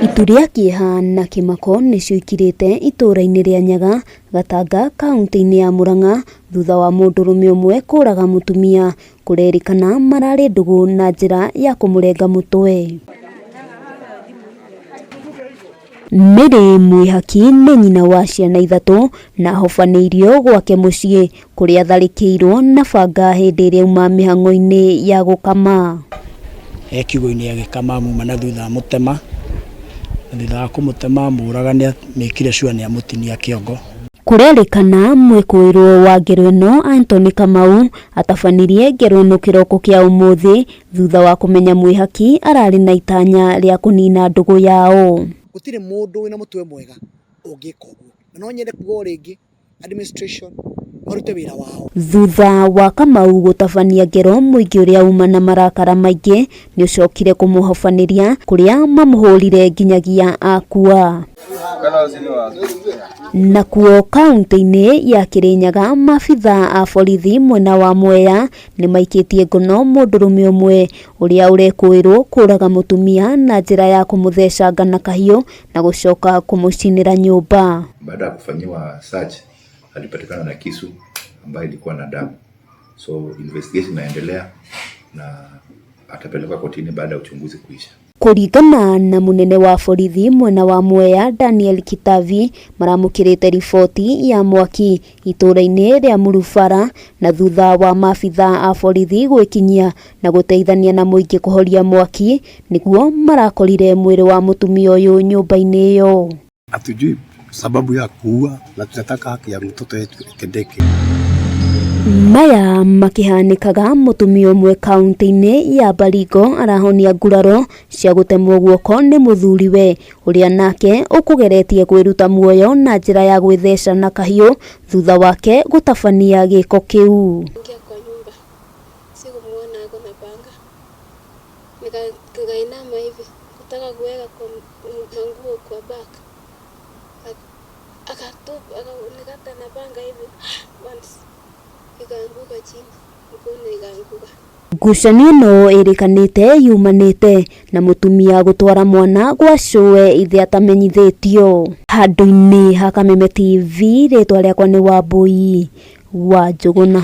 Itu rĩa kĩeha na kĩmako nĩcio ikirĩte itũũra-inĩ rĩa Nyaga, Gatanga, kaũntĩ-inĩ ya Murang'a thutha wa mũndũrũme ũmwe kũraga mũtumia kũrerĩkana mararĩ ndũgũ na njĩra ya kũmũrenga mũtwe. Mary Mwĩhaki nĩ nyina wa ciana ithatũ na ahobanĩirio gwake mũciĩ kũrĩa atharĩkĩirwo na banga hĩndĩ ĩrĩa auma mĩhang'o-inĩ ya gũkama. E kiugũ-inĩ agĩkama muma na thutha amũtema, na thutha wa kũmũtema amũraga nĩ amĩkire sure nĩ amũtinia kĩongo. Kũrerĩkana mwĩkũĩrwo wa ngero ĩno Anthony Kamau atabanirie ngero ĩno kĩroko kĩa ũmũthĩ thutha wa kũmenya Mwĩhaki ararĩ na itanya rĩa kũnina ndũgũ yao. Gũtirĩ mũndũ wĩna mũtwe mwega ũngĩka ũguo. Na no nyende kuga o rĩngĩ administration marute wĩra wao. Thutha wa Kamau gũtabania ngero mũingĩ ũrĩa uma na marakara maingĩ nĩ ũcokire kũmũhobanĩria kũrĩa mamũhũrire nginyagia akua. Nakuo kaũntĩ-inĩ ya Kĩrĩnyaga maabithaa a borithi mwena wa Mwea nĩ maikĩtie ngono mũndũrũme ũmwe ũrĩa ũrekũĩrwo kũraga mũtumia na njĩra ya kũmũthecanga na kahiũ na gũcoka kũmũcinĩra nyũmba. Baada ya kufanyiwa search alipatikana na kisu ambayo ilikuwa na damu, so investigation inaendelea na atapelekwa kotini baada ya uchunguzi kuisha. Kũringana na mũnene wa borithi mwena wa Mwea Daniel Kitavi maramũkĩrĩte riboti ya mwaki itũũra-inĩ rĩa Murubara na thutha wa maabithaa a borithi gwĩkinyia na gũteithania na mũingĩ kũhoria mwaki nĩguo marakorire mwĩrĩ wa mũtumia ũyũ nyũmba-inĩ ĩyo. Hatujui sababu ya kuua na tunataka haki ya mtoto wetu itendeke. Maya makĩhanĩkaga mũtumia ũmwe kaũntĩ-inĩ ya Baringo arahonia nguraro cia gũtemwo guoko nĩ mũthuriwe ũrĩa nake ũkũgeretie kwĩruta muoyo na njĩra ya gwĩtheca na kahiũ thutha wake gũtabania gĩko kĩu. Ingia kwa nyumba, sikumuona ako na panga, nikainama hivi kutaka kuweka kwa manguo kwa bag, akatupa akanikata na panga hivi once, ikaanguka chini, mkono ikaanguka. Ngucanio ĩno ĩrĩkanĩte yumanĩte na mũtumia gũtwara mwana gwa cũwe ithe atamenyithĩtio. Handũ-inĩ ha Kameme TV rĩtwa rĩakwa nĩ Wambui wa Njũgũna.